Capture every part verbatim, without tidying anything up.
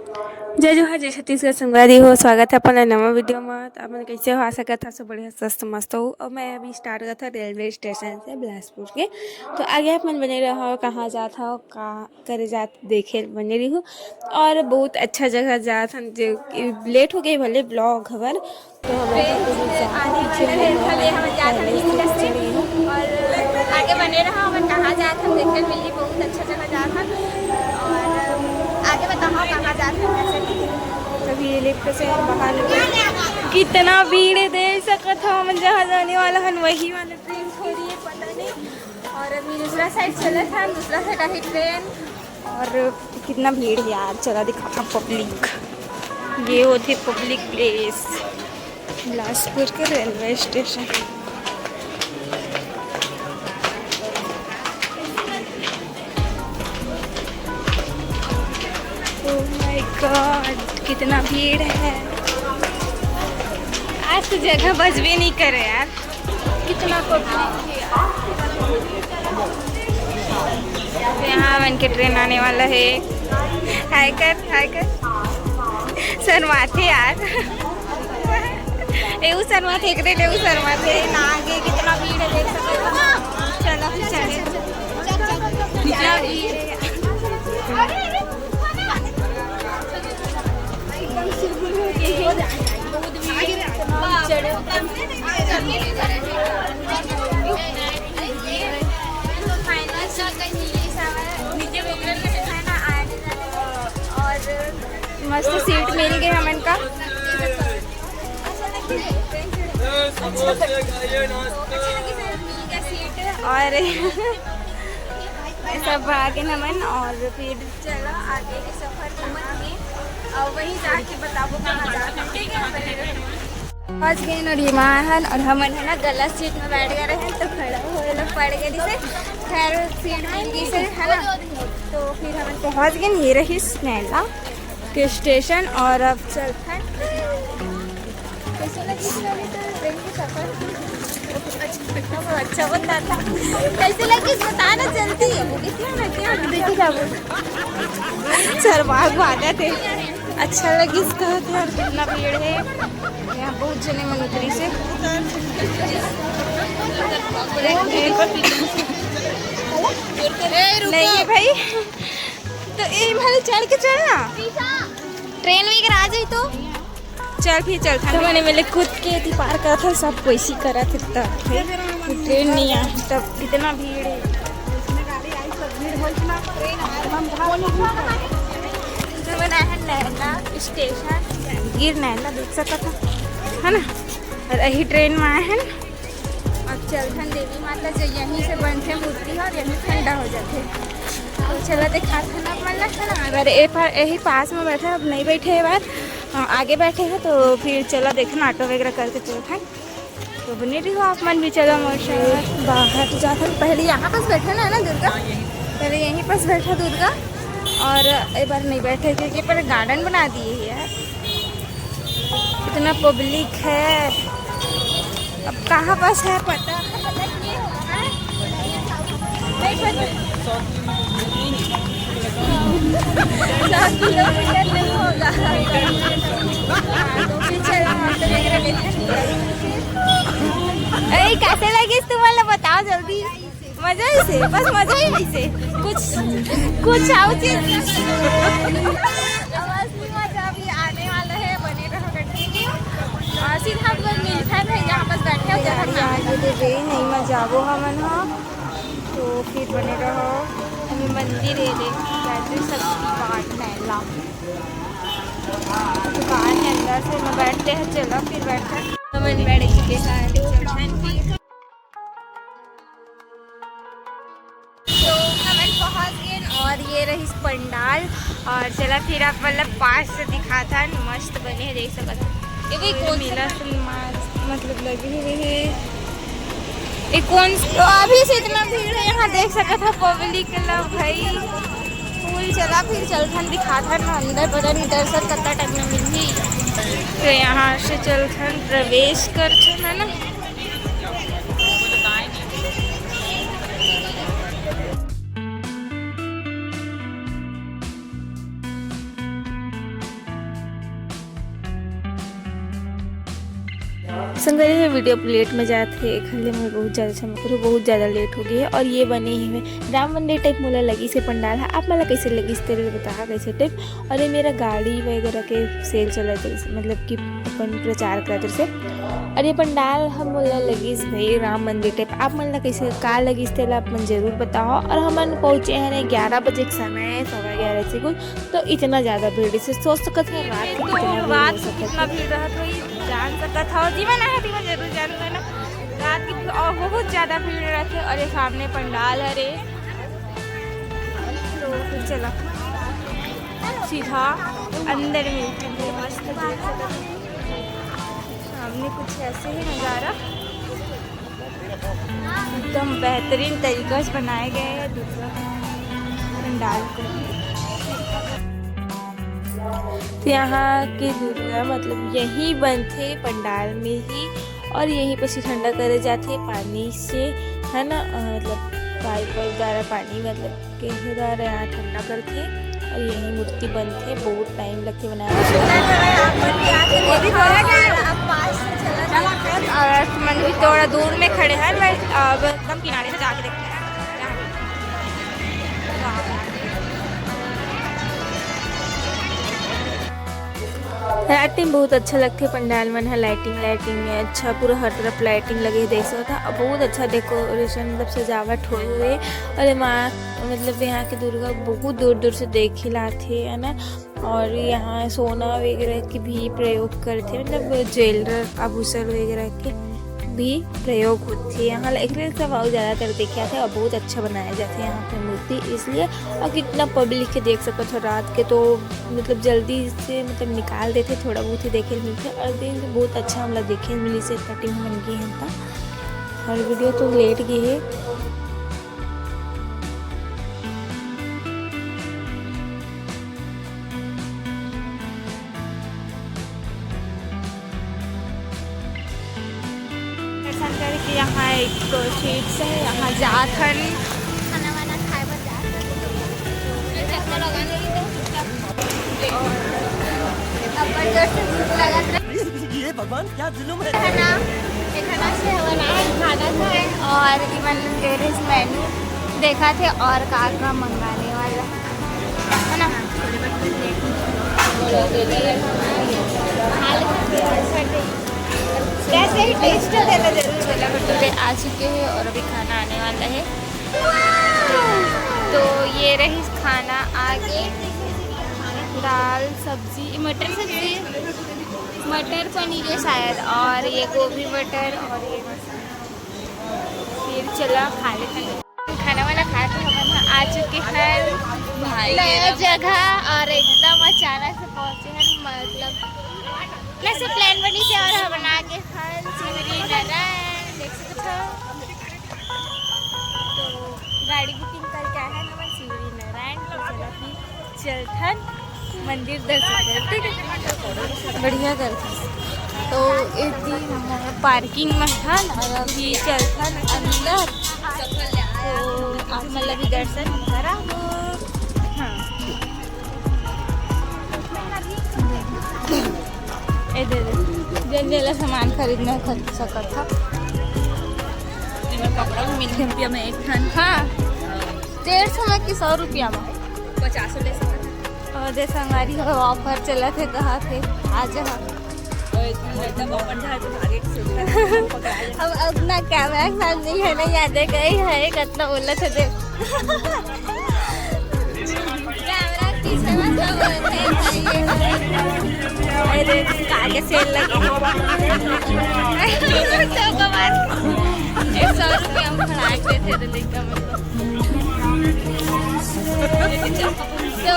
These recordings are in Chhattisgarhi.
जय जोहार, जय छत्तीसगढ़ संगवारी हो, स्वागत है अपन नवा वीडियो में। तो अपन कैसे हो? आशा करता सब बढ़िया, स्वस्थ, मस्त हो। और मैं अभी स्टार्ट करता रेलवे स्टेशन से बिलासपुर के। तो आगे अपन बने रहो, कहाँ जात हो, का करे जात, देखे बने रही हो। और बहुत अच्छा जगह जात हन, जो लेट हो गए भले ब्लॉग हवर। तो हम आने वाले हैं, भले हम जात हन हिंदी से। और आगे बने रहो, हमन कहाँ जात हन देखे मिली, बहुत अच्छा जगह जात हन। और आगे बताओ कहाँ जात हन, कैसे? तभी ये लिफ्ट से बाहर निकले। कितना भीड़ है, देख सकत हो, हमन जहाँ जाने वाला हन वही वाला ट्रेन थोड़ी है, पता नहीं। और अभी दूसरा साइड चला था, दूसरा साइड आई ट्रेन। और कितना भीड़ है यार, चला दिखाता पब्लिक। ये होते पब्लिक प्लेस बिलासपुर के railway station. Oh my God, कितना भीड़ है। आज तो जगह बचबे नहीं करे यार, कितना पब्लिक है। तो यहाँ मन के ट्रेन आने वाला है। हाय कर, हाय कर। शर्माथे यार। ए, उ शर्माथे, एकरे ले उ शर्माथे। ना आगे कितना भीड़ है, देख सकते हो। चलो, चले। कितना भीड़ है। और मस्त सीट मिल गए हमन का। और सब आगे नमन और फिर चलो आगे के सफर बनाएंगे और वहीं जाके बताबो कहाँ जाना है, ठीक है? पहुँच गए और ये माँ हन और हमन है ना गलत सीट में बैठ गए रहे तो खड़ा होए ला पड़ गए, जिसे खैर सीट मिल गई से, है ना। तो फिर हमन पहुँच गए, ये रही नैला के स्टेशन और अब चलते हैं। कैसे लगी तुम्हारी तो ट्रेन की सफर? अच्छा बता था। कैसे लगी बता ना जल्दी। क्या ना क्या ना देखी जाबो। सर बाग वाला थे। अच्छा लगी इसका यार, कितना भीड़ है यहाँ, बहुत जने मन उतरी से। नहीं है भाई, तो ये वाले चढ़ के चढ़ना। ट्रेन भी आ जाए तो चल फिर चलथन। तो मैंने मेले खुद के एती पार करत हन, सब कोई सी करत हे तब हे। ट्रेन नहीं आए तब इतना भीड़ है। तो बनाए हैं नैना स्टेशन, जांजगीर नैना देख सकत हो, है ना। और यही ट्रेन में आए हैं। अब चलथन देवी माता जो यहीं से बनथे मूर्ति ह और यहीं ठंडा हो जाथे। तो चला दिखाथन आप मन ला, है ना। अगर ए पा-, यही पास में बैठा, अब नहीं बैठे ए बार, हाँ, आगे बैठे हैं तो फिर चला देखन ऑटो वगैरह करके चलथन। तो बने रहो आप मन भी, चला मोर साथ। बाहर जाथन, पहले यहाँ पास बैठा ना, है ना दुर्गा, पहले यहीं पास बैठा दुर्गा, और ए बार नहीं बैठे क्योंकि पहले गार्डन बना दिए है यार। इतना पब्लिक है, अब कहाँ पास है पता। सात किलोमीटर नहीं होगा। तो फिर चलो, हम तो वगैरह लेते हैं। ए, कैसे लगिस तुम्हाला, बताओ जल्दी। मजा ही से, बस मजा ही नहीं से। कुछ, कुछ आओ चीज। अब असली मजा अभी आने वाला है, बने रहो continue। और सीधा हम लोग मिलते हैं यहाँ पास बैठे हो, जगह में। आगे तो वे नहीं मजा वो हमन हा, तो फिर बने रहो। अभी मंदिर है, देख, गायत्री शक्ति पाठ नैला दुकान है अंदर से। मैं बैठते हैं, चलो फिर बैठते हैं। तो मैं बैठ चुके हैं। तो हमन पहुंच गए और ये रही पंडाल। और चला फिर आप मतलब पास से दिखाथन, मस्त बने हे, देख सकत हो। ये भी कौन मेला से मास-, मतलब लगे हुए है। ये कौन, तो अभी से इतना भीड़ है यहाँ, देख सकत हो पब्लिक ला भाई। फुल चला फिर चलथन दिखाथन अंदर, पता नहीं दर्शन कतना टाइम में मिलही। तो यहाँ से चलथन प्रवेश करथन, है ना। संगवारी हो, video अब late में जात हे, एखर ले मैं बहुत ज्यादा क्षमा करो, बहुत ज्यादा late हो गई है। और ये बने ही में राम मंदिर type मोला लगिस हे पंडाल ह। आप मन ला कैसे लगिस तेला बता, कैसे type। और ये मेरा गाड़ी वगैरह के sale चलत हे, मतलब कि अपन प्रचार करत से। और ये पंडाल ह मोला लगिस भाई राम मंदिर type। आप मन ला कैसे का लगिस तेला आप मन जरूर बताओ। और हमन पहुंचे हैं ग्यारह बजे के समय, सवा ग्यारह से कुछ, तो इतना ज्यादा भीड़, इसे सोच सकत है रात के तो कितना भीड़ रात हो के सकत कितना है। भीड़ रहत होही, जान सकत हव, जीवन आहे, जीवन जरूर जानू, है ना। रात की भीड़, और बहुत ज्यादा भीड़ रहथे। और ये सामने पंडाल हरे, तो फिर चला सीधा अंदर में, मस्त देख सकत हव। सामने कुछ ऐसे ही नजारा। एकदम बेहतरीन तरीका से बनाए गए हैं दुर्गा पंडाल को। तो यहाँ के दुर्गा मतलब यही बनथे पंडाल में ही, और यही पर ठंडा करे जाथे पानी से, है ना, अ, मतलब पाइप द्वारा पानी मतलब के द्वारा यहाँ ठंडा करथे और यही मूर्ति बनथे। बहुत time लगथे बनाए में। और आप मन भी थोड़ा दूर में खड़े हैं, मैं अब एकदम किनारे से जाके देखते हैं। रात में बहुत अच्छा लगथे पंडाल मन ह, lighting, lighting में अच्छा, पूरा हर तरफ lighting लगे हे, देख सकत ह। बहुत अच्छा decoration, मतलब सजावट होए हुए। और एमा मतलब यहाँ के दुर्गा बहुत दूर दूर से देखे ला आथे, है ना। और यहाँ सोना वगैरह के भी प्रयोग करथे, मतलब जेवरात आभूषण वगैरह के भी प्रयोग होथे। यहाँ ला एकरे सब अउ ज्यादातर देखे आथे और बहुत अच्छा बनाया जाथे यहाँ पे मूर्ति, इसलिए। और कितना public के देख सकत हो, रात के तो मतलब जल्दी से मतलब निकाल देथे, थोड़ा बहुत ही देखे ल मिलथे। और दिन बहुत अच्छा हमला देखे ल मिलिस हे, cutting मन गे हे त, और video तो late गे हे। दर्शन करके यहाँ एक seats है, यहाँ जात हन। खाना वाना खाए बर जात हन। चश्मा लगा नहीं तो। और अब जोर से भूख लगत रहे। ये भगवान, क्या जुल्म है। खाना, खाना से बना है, खाना खाए और इमन ले रहे menu देखा थे और का का मंगाने वाला है ना। कैसे ही taste देना जरूर। छोला भटूरे आ चुके हैं और अभी खाना आने वाला है। तो ये रही खाना आगे, दाल, सब्जी, मटर सब्जी, मटर पनीर है शायद, और ये गोभी मटर, और ये फिर चला खा लेते हैं। खाना वाना खा के हमन आ चुके हैं भाई नया जगह, और एकदम अचानक से पहुंचे हैं, मतलब ना से plan बनी से, और हमन आ गे हैं शिवरी नारायण, देख सकत हो। तो गाड़ी booking करके आए हैं हमन शिवरी नारायण, तो चला फिर चलथन मंदिर दर्शन करथन, ठीक है? बढ़िया करथन। तो एक दिन parking में हन और अभी चलथन अंदर, तो आप मन ला भी दर्शन कराबो। हाँ। ए दे दे। जेन जेला सामान खरीदना है, खरीद सकत ह। एमे कपड़ा भी मिलथे रुपया में एक ठन। हाँ, डेढ़ सौ में कि सौ रुपया में? पचास ले सकत ह। और दे संगवारी हो, offer चलत हे, कहा थे आ जा। और इतना ज्यादा अपन झाड़ के भागे के सोच रहे हैं, पकड़ा जाए। अब अपना camera के साथ नहीं है ना, याद है कहीं है, कितना बोला था दे। कैमरा पीछे मत लगो, अरे, कागे सेल लगे। तो कमाल। एक सौ रुपया हम खड़ा के थे, तो लइका मतलब। तो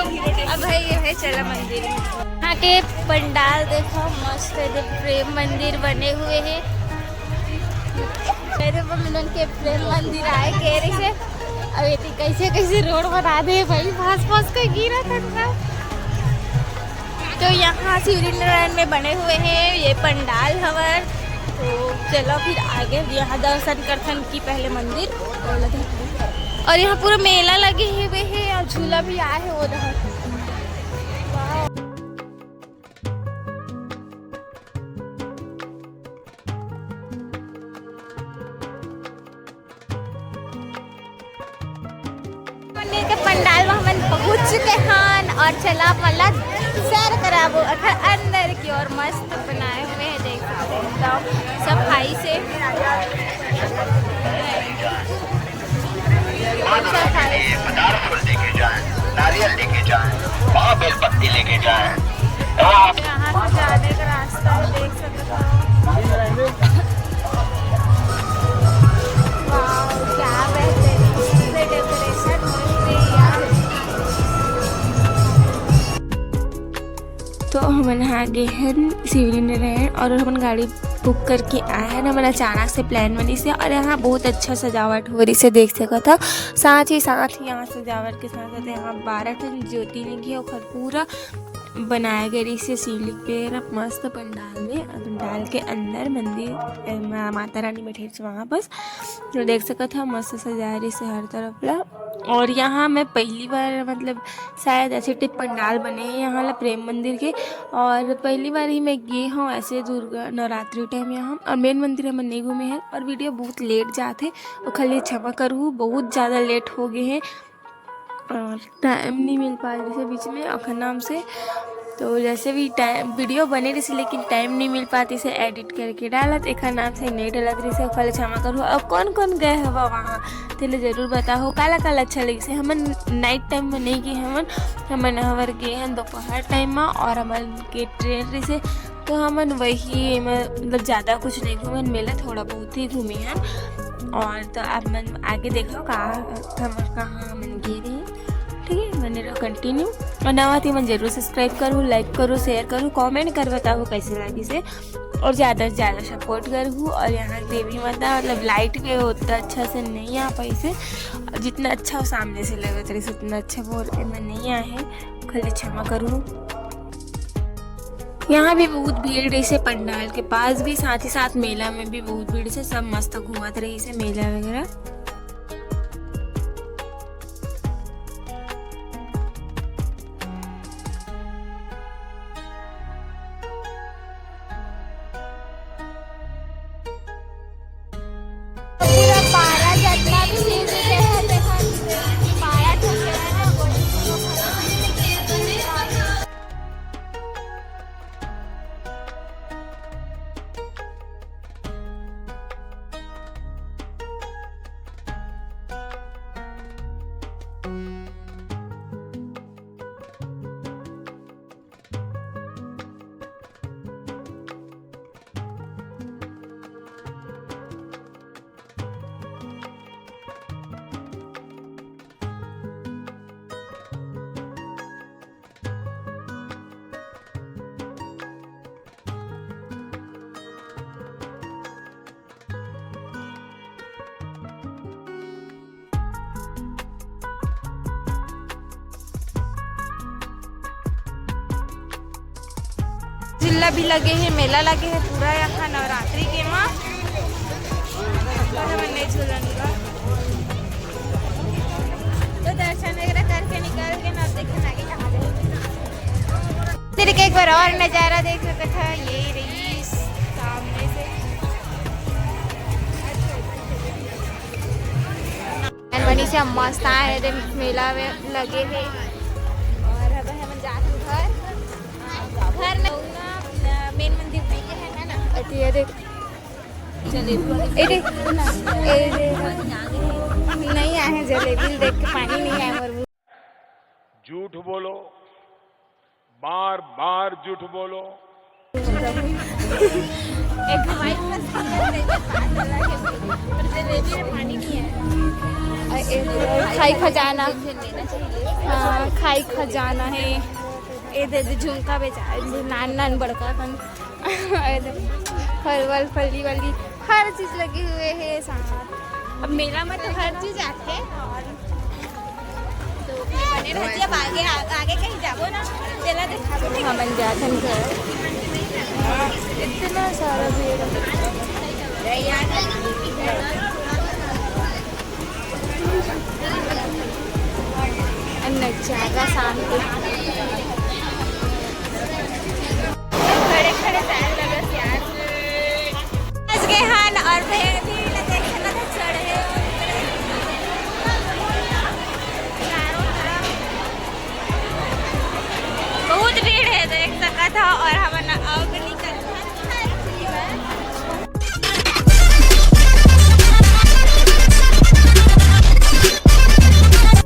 अब भाई ये है चला मंदिर। यहाँ के पंडाल देखो, मस्त है, जो प्रेम मंदिर बने हुए हैं। मेरे मम्मी मन के प्रेम मंदिर आए के रही से। अब ये तो कैसे कैसे रोड बना दे भाई, फंस फंस के गिरा था ना। तो यहाँ शिवरी नारायण में बने हुए हैं ये पंडाल हवर। तो चलो फिर आगे यहाँ दर्शन करथन की पहले मंदिर। और यहाँ पूरा मेला लगे हुए है और झूला भी आए है उधर। के पंडाल में हमन पहुंच चुके हन और चला आप मन ला सैर कराबो। अखर अंदर की ओर मस्त बनाए हुए हैं, देख सकते हैं एकदम सफाई से। सफाई। पदार्थ फूल लेके जाएं, नारियल लेके जाएं, वहाँ बेल पत्ती लेके जाएं। यहाँ से जाने का रास्ता है, देख सकते हो। वाओ, क्या बेहतरीन से डेकोरेशन हुई है यार। तो हमन ह गे हन शिवरीनारायण और हमन गाड़ी बुक करके आए हन। हमन अचानक से प्लान बनिस हे और यहाँ बहुत अच्छा सजावट हो रहिस हे, देख सकत हव। साथ ही साथ यहाँ सजावट के साथ साथ यहाँ बारह ठन ज्योति लगी हे, ओखर पूरा बनाए गए रहिस हे शिवलिंग पे, मस्त पंडाल में, पंडाल के अंदर मंदिर, ए, मा-, माता रानी बैठे रहिस वहाँ बस। तो देख सकत हव, मस्त सजाए रहिस हे हर तरफ ला। और यहाँ मैं पहली बार, मतलब, शायद ऐसे टाइप पंडाल बने हे यहाँ ला प्रेम मंदिर के, और पहली बार ही मैं गे हूँ ऐसे दुर्गा नवरात्रि टाइम यहाँ। और मेन मंदिर हमन नहीं घूमे हैं और वीडियो बहुत लेट जात हे, ओखर लिए क्षमा करहू, बहुत ज़्यादा लेट हो गए हैं। और टाइम नहीं मिल पाए जैसे बीच में ओखर नाम से, तो जैसे भी टाइम वीडियो बने रहिस हे, लेकिन टाइम नहीं मिल पातिस हे एडिट करके डालत, एखर नाम से नहीं डालत रहिस हे, ओखर ले क्षमा करहू। और कौन कौन गए हवा वहाँ, तेला जरूर बताहू, काला काला अच्छा लगिस हे। हमन नाइट टाइम में नहीं गए हमन, हमन हवर गए हन दोपहर टाइम में, और हमन के ट्रेन रहिस हे, तो हमन वही में, मतलब, ज़्यादा कुछ नहीं घूमन, मेला थोड़ा बहुत ही घूमे हन। और तो आप मन आगे देखो का, हमन कहाँ हमन गे रही। ठीक है, बने रहो कंटिन्यू। और नवा थी मन जरूर सब्सक्राइब करो, लाइक करो, शेयर करो, कमेंट कर बताओ कैसे लगिस हे, और ज़्यादा से ज़्यादा सपोर्ट करहू। और यहाँ देवी माता, मतलब, लाइट भी उतना अच्छा से नहीं आ पाइस हे, जितना अच्छा सामने से लगत रहिस हे उतना अच्छा वो एमा नहीं आए हे, ओखर ले क्षमा करहू। यहाँ भी बहुत भीड़ रहिस हे पंडाल के पास भी, साथ ही साथ मेला में भी बहुत भीड़ रहिस हे, सब मस्त घूमत रहिस हे मेला वगैरह। पूरा पारा जितना भी music है, देखो, पारा ठोके वाला है। झूला भी लगे हे, मेला लगे हे पूरा यहाँ नवरात्रि के माँ। और हमन नहीं झूलन का। तो दर्शन वगैरह करके निकल के ना देखे आगे कहाँ जाए। फिर एक बार और नज़ारा देख सकत ह, ये रही सामने से। बनी से मस्त आए हे, मेला में लगे हे। और अब हमन जात हन घर। घर न, न, मेन मंदिर नहीं है, है ना? अति ये देख। जलेबी। ए देख। ए देख। नहीं आए हैं जलेबी, देख के पानी नहीं आए मोर मुंह। झूठ बोलो, बार बार झूठ बोलो। एक तो वाइट बस पर जलेबी में पानी नहीं है। और एक खाई खजाना। हाँ, खाई खजाना है। ये दे दे झुमका बेचा, नान नान बड़का कन। और फल वल, फली वली, हर चीज लगे हुए है साथ। अब मेला में तो हर चीज आथे। तो बने रहिए, अब आगे, आगे कहीं जाबो ना, तेला दिखाबो। हमन जाथन घर। इतना सारा भीड़ है। नजारा शाम के। खड़े खड़े जाए लगत यार। पहुंच गए हन और भे-, भीड़ ल देखे लगत चढ़े। था और हमन अवगनी